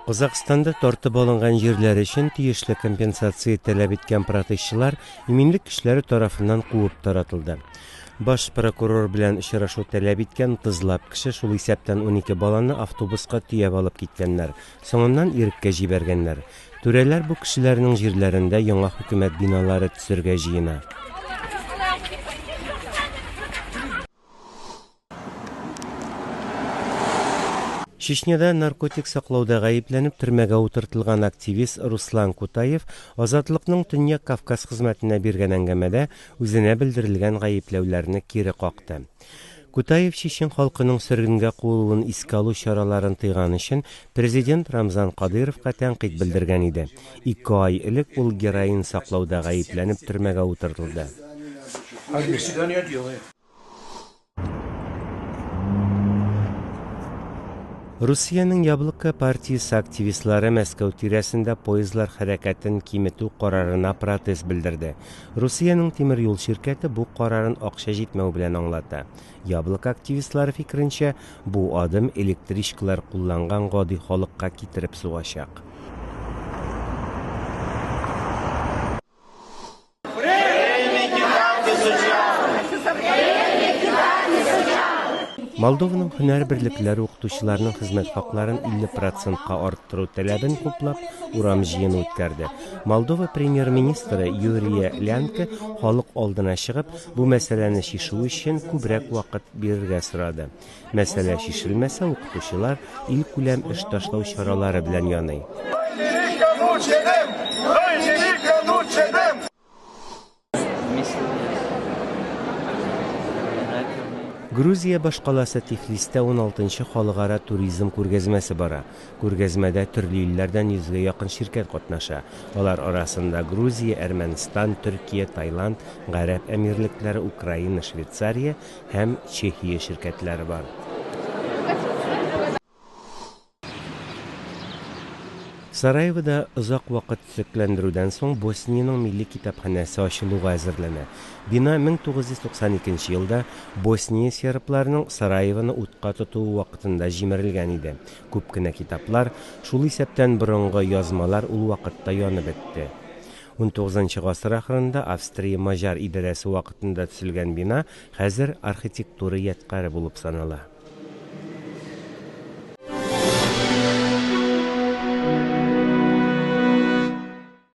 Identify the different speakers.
Speaker 1: Казакъстанда тартып алынган җирләр өчен тиешле компенсация таләп иткән протестчылар иминлек көчләре тарафыннан куып таратылды. Баш прокурор белән очрашу таләп иткән утызлап кеше, шул исәптән 12 баланы автобуска төяп алып киткәннәр, соңыннан иреккә җибәргәннәр. Түрәләр бу кешеләрнең җирләрендә яңа хөкүмәт биналары төзергә җыена. Чечняда наркотик саклауда гаепләнеп төрмәгә утыртылган активист Руслан Кутаев Азатлыкның Төньяк Кавказ хезмәтенә биргән әңгәмәдә үзенә белдерелгән гаепләүләрне кире какты. Кутаев чечен халкының сөргенгә куылуын искә алу чараларын тыйган өчен президент Рамзан Кадыйровка тәнкыйть белдергән иде. Ике ай элек ул героин саклауда гаепләнеп төрмәгә утыртылды. Русиянең Яблоко партиясе активистлары Мәскәү тирәсендә поездлар хәрәкәтен киметү карарына протест белдерде. Русиянең тимер юл ширкәте бу карарын акча җитмәү белән аңлата. Яблоко активистлары фикеренчә, бу адым электричкалар кулланган гади халыкка китереп сугачак. Молдованың һөнәр берлекләре укытучыларның хезмәт хакларын 50 процентка арттыру таләбен хуплап, урам җыены үткәрде. Молдова премьер-министры Юрия Лянке халык алдына чыгып, бу мәсьәләне чишү өчен күбрәк вакыт бирергә сорады. Мәсьәлә чишелмәсә, укытучылар илкүләм эш ташлау чаралары белән яный. Грузия башкаласы Тифлистә уналтынчы халыкара туризм күргәзмәсе бара. Күргәзмәдә төрле илләрдән йөзгә якын ширкәт катнаша. Алар арасында Грузия, Әрмәнстан, Төркия, Таиланд, Гарәп Әмирлекләре, Украина, Швейцария һәм Чехия ширкәтләре бар. Сараевода озак вакыт төзекләндерүдән соң Босниянең милли китапханәсе ачылуга әзерләнә. Бина 1992 елда Босния сербларының Сараевоны утка тотуы вакытында җимерелгән иде. Күп кенә китаплар, шул исәптән борынгы язмалар ул вакытта янып бетте. Унтугызынчы гасыр ахырында Австрия-Маҗар идарәсе вакытында төзелгән бина хәзер архитектура ядкаре булып санала.